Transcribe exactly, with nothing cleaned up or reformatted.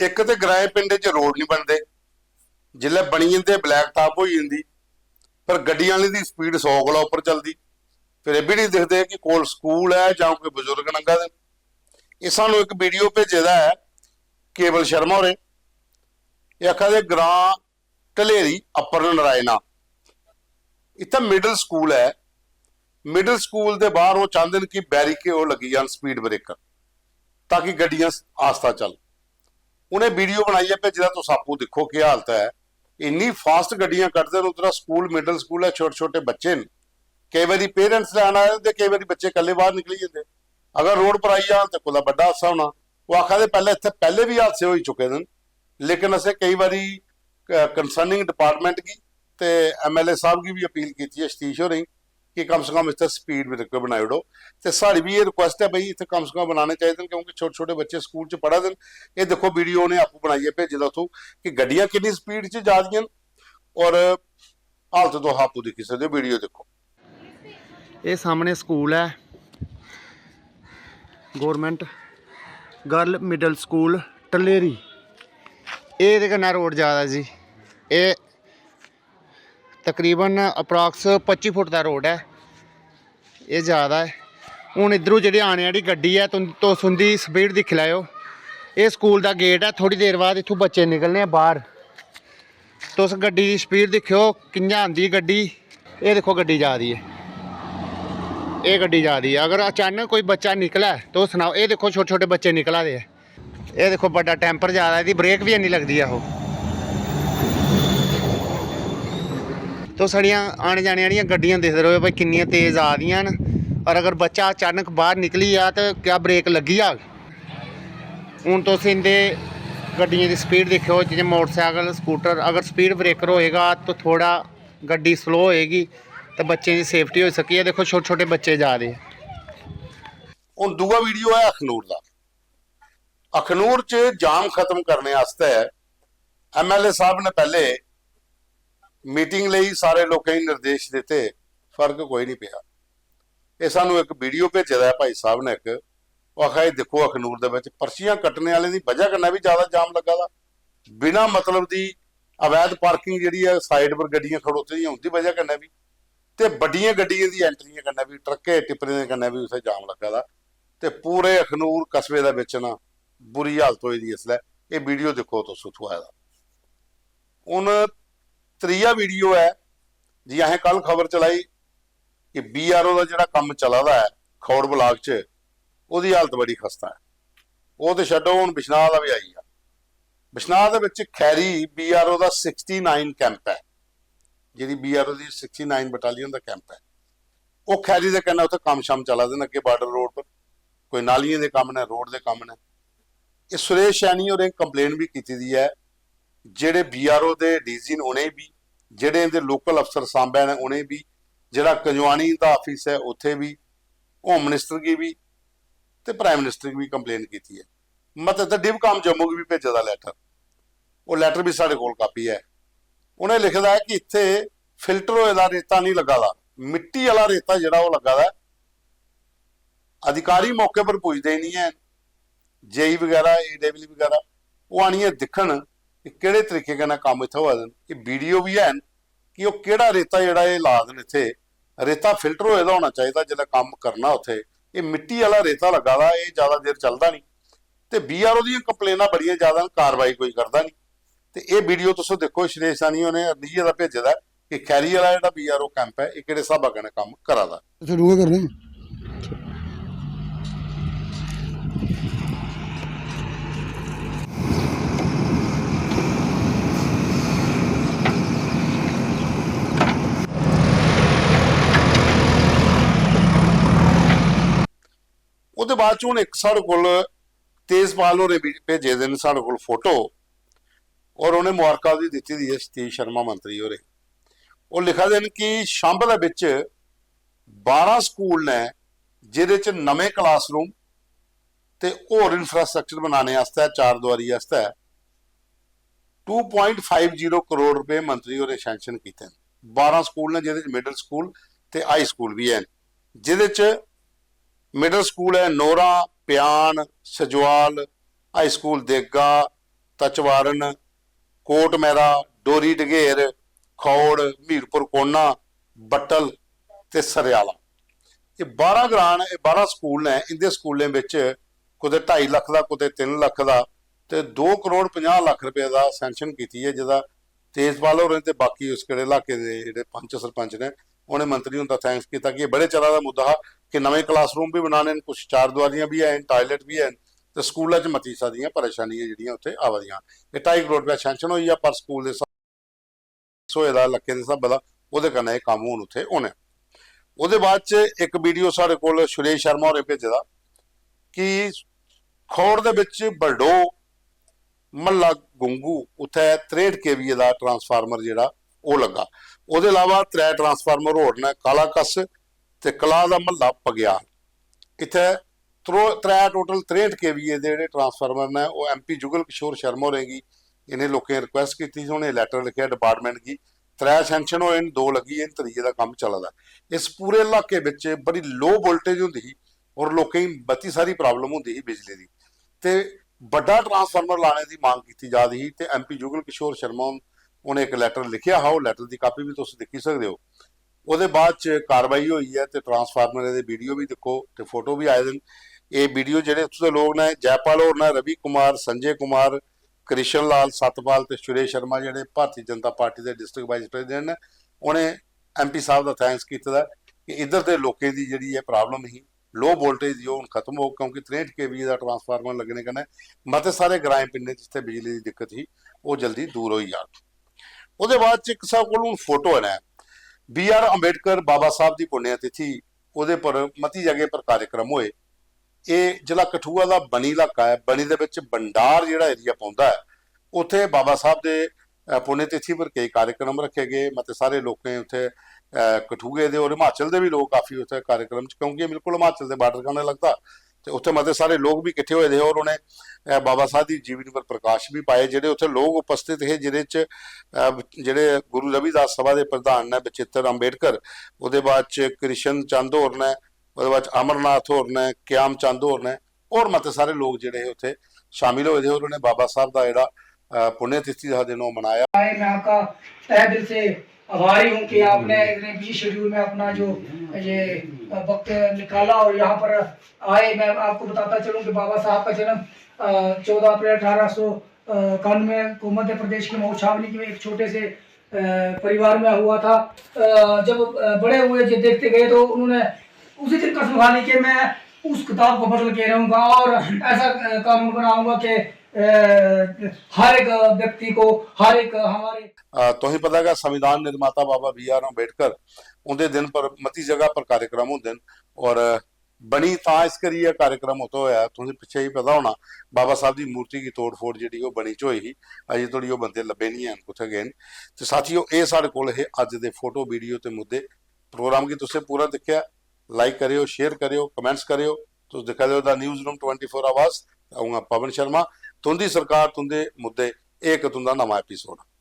इक ते ग्राएं पिंडें च रोड निं बनदे, जिसलै बनी जंदे ब्लैक टॉप होई जंदी, पर गड्डियें आह्लें दी स्पीड सौ कोला उप्पर चलदी। फिर एह् बी निं दिखदे कि कोल स्कूल ऐ जां कोई बजुर्ग लंघा दे न। एह् सानूं इक वीडियो भेजे दा ऐ केवल शर्मा होरें। एह् आखा दे ग्रां ढलेरी अप्पर नारायणा, इत्थै मिडल स्कूल ऐ। मिडल स्कूल दे बाहर ओह् चांह्दे न कि बैरीकेड ओह् लग्गी जान, स्पीड ब्रेकर, ताकि गड्डियां आस्ता चल। उ'नें वीडियो बनाइयै भेजे दा, तुस आपूं दिक्खो केह् हालत ऐ। इन्नी फास्ट गड्डियां कड्ढदे न उद्धरा, स्कूल, मिडल स्कूल ऐ, छोटे छोटे बच्चे न। केई बारी पेरेंट्स लैन आए ते केई बारी बच्चे कल्ले बाहर निकली जंदे। अगर रोड पर आई जान ते कुतै बड्डा हादसा होना। ओह् आखा दे पैह्ले इत्थै पैह्ले बी हादसे होई चुके दे न, लेकिन असें केई बारी कंसर्निंग डिपार्टमेंट गी ते एमएलए साहब गी बी अपील कीती ऐ, सतीश होरें गी, कि कम से कम इत्थै स्पीड ब्रेकर बनाई ओड़ो। ते साढ़ी बी एह् रिक्वेस्ट ऐ भाई, इत्थै कम से कम बनाने चाहिदे न, क्योंकि छोटे छोटे बच्चे स्कूल च पढ़ा दे न। एह् दिक्खो वीडियो उ'नें आपूं बनाइयै भेजे दा उत्थूं कि गड्डियां किन्नी स्पीड च जा दियां न, और हालत तुस आपूं दिक्खी सकदे ओ, वीडियो दिक्खो। एह् सामने स्कूल ऐ, गौरमेंट गर्ल मिडल स्कूल ढलेरी। एह् एह्दे कन्नै रोड जा दा जी। एह् तकरीबन अप्रॉक्स पच्ची फुट दा रोड ऐ। एह् जा दा ऐ। हून इद्धरूं जेह्ड़ी आने आह्ली गड्डी ऐ, तुं- तुस उं'दी स्पीड दिक्खी लैओ। एह् स्कूल दा गेट ऐ, थोह्ड़ी देर बाद इत्थूं बच्चे निकलने ऐ बाह्र। तुस गड्डी दी स्पीड दिक्खेओ कि'यां आंदी गड्डी। एह् दिक्खो गड्डी जा दी ऐ, एह् गड्डी जा दी ऐ। अगर अचानक कोई बच्चा निकलै, तुस सनाओ। एह् दिक्खो छोटे छोटे बच्चे निकला दे ऐ। एह् दिक्खो बड्डा टैंपर जा दा, एह्दी ब्रेक बी हैनी लगदी ऐ। ओह् तुस साढ़ियां आने जाने आह्लियां गड्डियां दिखदे र'वो भाई किन्नियां तेज आ दियां न, और अगर बच्चा अचानक बाह्र निकली जा ते क्या ब्रेक लग्गी जाग? हून तुस इं'दे गड्डियें दी स्पीड दिक्खेओ, जि'यां मोटरसाइकल, स्कूटर, अगर स्पीड ब्रेकर होएगा तो थोह्ड़ा गड्डी स्लो होएगी ते बच्चें दी सेफ्टी होई सकदी ऐ। दिक्खो छोटे छोटे बच्चे जा दे। हून दूआ वीडियो ऐ अखनूर दा। अखनूर च जाम खत्म करने आस्तै एमएलए साहब ने पैह्ले मीटिंग लेई, सारे लोकें गी निर्देश दित्ते, फर्क कोई निं पेआ। एह् सानूं इक वीडियो भेजे दा ऐ भाई साहब ने इक, ओह् आखा दे, "दिक्खो अखनूर दे बिच पर्चियां कट्टने आह्लें दी बजह कन्नै बी ज्यादा जाम लग्गा दा, बिना मतलब दी अवैध पार्किंग जेह्ड़ी ऐ साइड पर गड्डियां खड़ोती दियां उं'दी बजह कन्नै बी, ते बड्डियें गड्डियें दी एंट्रियें कन्नै बी, ट्रकें टिप्परें दे कन्नै बी उत्थै जाम लग्गा दा। ते पूरे अखनूर कस्बे दे बिच ना बुरी हालत होई दी इसलै। एह् वीडियो दिक्खो तुस उत्थूं आए दा।" हून त्रीया वीडियो ऐ, जी असें कल खबर चलाई कि बीआरओ दा जेह्ड़ा कम्म चला दा ऐ खौड़ ब्लाक च, ओह्दी हालत बड़ी खस्ता ऐ। ओह् ते छड्डो, हून बिश्नाह दा बी आई गेआ। बिश्नाह दे बिच खैरी बीआरओ दा सिक्सटी नाइन कैंप ऐ, जेह्ड़ी बीआरओ दी सिक्सटी नाइन बटालियन दा कैंप ऐ। ओह् खैरी दे कन्नै उत्थै कम्म शम्म चला दे न अग्गें बार्डर रोड पर, कोई नालियें दे कम्म न, रोड दे कम्म न। एह् सुरेश सैनी होरें कंप्लेन बी कीती दी ऐ, जेह्ड़े बीआरओ दे डीसी न उ'नें बी, जेह्ड़े इं'दे लोकल अफसर सांबै न उ'नें बी, जेह्ड़ा कंजवानी दा आफिस ऐ उत्थै बी, होम मिनिस्टर गी बी ते प्राइम मिनिस्टर गी बी कंप्लेन कीती ऐ। मते ते डिव काम जम्मू गी बी भेजे दा लैटर, ओह् लैटर बी साढ़े कोल कापी ऐ। उ'नें लिखे दा ऐ कि इत्थै फिल्टर होए दा रेता निं लग्गा दा, मिट्टी आह्ला रेता जेह्ड़ा ओह् लग्गा दा ऐ। अधिकारी मौके पर पुजदे निं हैन, जेई बगैरा, एडब्ल्यू बगैरा, ओह् आनियै दिक्खन कि केह्ड़े तरीके कन्नै कम्म इत्थै होआ दे न। एह् वीडियो बी हैन कि ओह् केह्ड़ा रेता जेह्ड़ा एह् ला दे न इत्थै, रेता फिल्टर होए दा होना चाहिदा। जेल्लै कम्म करना उत्थै, एह् मिट्टी आह्ला रेता लग्गा दा, एह् ज्यादा देर चलदा निं। ते बीआरओ दियां कंप्लेनां बड़ियां ज्यादा न, कार्रवाई कोई करदा निं। ते एह् वीडियो तुस दिक्खो, श्रेश सैनी होरें रनियै दा भेजे दा ऐ कि खैरी आह्ला जेह्ड़ा बीआरओ कैंप ऐ, एह् केह्ड़े स्हाबा कन्नै कम्म करा दा। शुरू गै करने। ओह्दे बाद च हून इक साढ़े कोल तेजपाल होरें बी भेजे दे न साढ़े कोल फोटो, और उ'नें मुबारकां बी दित्ती दी ऐ सतीश शर्मा मंत्री होरें। ओह् लिखा दे न कि छंब दे बिच बारां स्कूल न, जेह्दे च नमें क्लासरूम ते होर इंफ्रास्ट्रक्चर बनाने आस्तै, चार दुआरी आस्तै two point five zero crore रपेऽ मंत्री होरें सैंक्शन कीते न। बारां स्कूल न, जेह्दे च मिडल स्कूल ते हाई स्कूल बी हैन, जेह्दे च मिडल स्कूल ऐ नोरा, प्यान, सजवाल, हाई स्कूल देगा, कचवारन, कोट मैरा, डोरी डगेर, खौड़, मीरपुर कोना, बट्टल ते सरेआला। एह् बारां ग्रां न, एह् बारां स्कूल न। इं'दे स्कूलें बिच कुतै ढाई लक्ख दा, कुतै तिन्न लक्ख दा ते दो करोड़ पंजाह् लक्ख रपेऽ दा सैंक्शन कीती ऐ, जेह्दा तेजपाल होरें ते बाकी उस केह्ड़े इलाके दे जेह्ड़े पंच सरपंच न, उ'नें मंत्री हुंदा थैंक्स कीता कि एह् बड़े चला दा मुद्दा हा कि नमें क्लासरूम बी बनाने न, कुछ चार दुआरियां बी हैन, टायलेट बी हैन, ते स्कूलै च मती सारियां परेशानियां जेह्ड़ियां उत्थै आवा दियां। एह् ढाई करोड़ रपेआ सैंक्शन होई गेआ, पर स्कूल दे होए दा इलाके दे स्हाबै दा, ओह्दे कन्नै एह् कम्म हून उत्थै होने। ओह्दे बाद च इक वीडियो साढ़े कोल सुरेश शर्मा होरें भेजे दा कि खौड़ दे बिच बलडो म्हल्ला गुंगू, उत्थै त्रेंह्ठ केवीए दा ट्रांसफार्मर जेह्ड़ा ओह् लग्गा। ओह्दे इलावा त्रै ट्रांसफार्मर होर न, काला कस ते कलाह दा म्हल्ला पगेआर। इत्थै त्रो-, त्रै टोटल त्रेंह्ठ केवीए दे जेह्ड़े ट्रांसफार्मर न, ओह् एमपी जुगल किशोर शर्मा होरें गी, इ'नें लोकें रिक्वेस्ट कीती ही, उ'नें लैटर लिखेआ डिपार्टमेंट गी। त्रै सैंक्शन होए न, दो लग्गी गे न, त्रीए दा कम्म चला दा। इस पूरे इलाके बिच बड़ी लो वोल्टेज होंदी ही और लोकें गी बड़ी सारी प्रॉब्लम होंदी ही बिजली दी, ते बड्डा ट्रांसफार्मर लाने दी मांग कीती जा दी ही। ते एमपी जुगल किशोर शर्मा हुन-, उ'नें इक लैटर लिखेआ हा, ओह् लैटर दी कापी बी तुस दिक्खी सकदे ओ। ओह्दे बाद च कार्रवाई होई ऐ ते ट्रांसफार्मर दे वीडियो बी दिक्खो ते फोटो बी आए दे न। एह् वीडियो जेह्ड़े उत्थूं दे लोक न, जयपाल होर न, रवि कुमार, संजय कुमार, कृष्ण लाल, सतपाल ते सुरेश शर्मा, जेह्ड़े भारती जनता पार्टी दे डिस्ट्रिक्ट वाइस प्रेसिडेंट न, उ'नें एमपी साहब दा थैंक्स कीते दा कि इद्धर दे लोकें दी जेह्ड़ी एह् प्रॉब्लम ही, लो वोल्टेज दी, ओह् हून खत्म होग, क्योंकि त्रेंह्ठ केवीए दा ट्रांसफार्मर लग्गने कन्नै मते सारे ग्राएं पिंडें जित्थै बिजली दी दिक्कत ही, ओह् जल्दी दूर होई जाग। ओह्दे बाद च इक साढ़े कोल हून फोटो न, बी आर अम्बेडकर बाबा साहब दी पुण्यतिथि, ओह्दे पर मती जगह पर कार्यक्रम होए। एह् जिला कठुआ दा बनी इलाका ऐ, बनी दे बिच बंडार जेह्ड़ा एरिया पौंदा ऐ, उत्थै बाबा साहब दे, अ, पुण्यतिथि पर केई कार्यक्रम रक्खे गे। मते सारे लोकें उत्थै, अ, कठुए दे और हिमाचल दे बी लोक काफी उत्थै कार्यक्रम च, क्योंकि एह् बिल्कुल हिमाचल दे बार्डर कन्नै लगदा, ते उत्थै मते सारे लोक बी किट्ठे होए दे हे और उ'नें, अ, बाबा साहब दी जीवनी पर प्रकाश बी पाए। जेह्ड़े उत्थै लोक उपस्थित हे, जेह्दे च, अ, जेह्ड़े गुरु रविदास सभा दे प्रधान न बचित्तर अम्बेडकर, ओह्दे बाद च कृष्ण चंद होर न, ओह्दे बाद च अमरनाथ होर न, क्याम चंद होर न, होर मते सारे लोक जेह्ड़े हे उत्थै शामिल होए दे हे और उ'नें बाबा साहब दा जेह्ड़ा, अ, पुण्यतिथि दा दिन ओह् मनाया। आए, मैं आपका तहे दिल से आभारी हूँ कि आपने इतने बिजी शेड्यूल में अपना जो ये वक्त निकाला और यहाँ पर आए। मैं आपको बताता चलूँ कि बाबा साहब का जन्म चौदह अप्रैल अठारह सौ इक्यानवे को मध्य प्रदेश के मऊ छावनी के एक छोटे से, अ, परिवार में हुआ था। अ, जब, अ, बड़े हुए, जब देखते गए, तो उन्होंने उसी दिन कसम खा ली कि मैं उस किताब को बदल के रहूंगा और ऐसा, अ, कानून बनाऊंगा कि, अ, हर एक व्यक्ति को, हर एक हमारे अ, तुसें पता गै, संविधान निर्माता बाबा बी आर अम्बेडकर, उं'दे दिन पर मती जगह पर कार्यक्रम होंदे न और बनी तां इस करियै कार्यक्रम उत्थै होआ, तुसें पिच्छें ही पता होना, बाबा साहब दी मूर्ति गी तोड़-फोड़ जेह्ड़ी ओह् बनी च होई ही, अजें धोड़ी ओह् बंदे लब्भे निं हैन, कुत्थै गे न। ते साथियो, एह् साढ़े कोल हे अज्ज दे फोटो, वीडियो ते मुद्दे। प्रोग्राम गी तुसें पूरा दिक्खेआ, लाइक करेओ, शेयर करेओ, कमेंट्स करेओ। तुस दिक्खा दे ओ the newsroom twenty four hours, अ'ऊं आं पवन शर्मा। तुं'दी सरकार, तुं'दे मुद्दे, एह् इक तुं'दा नमां एपिसोड।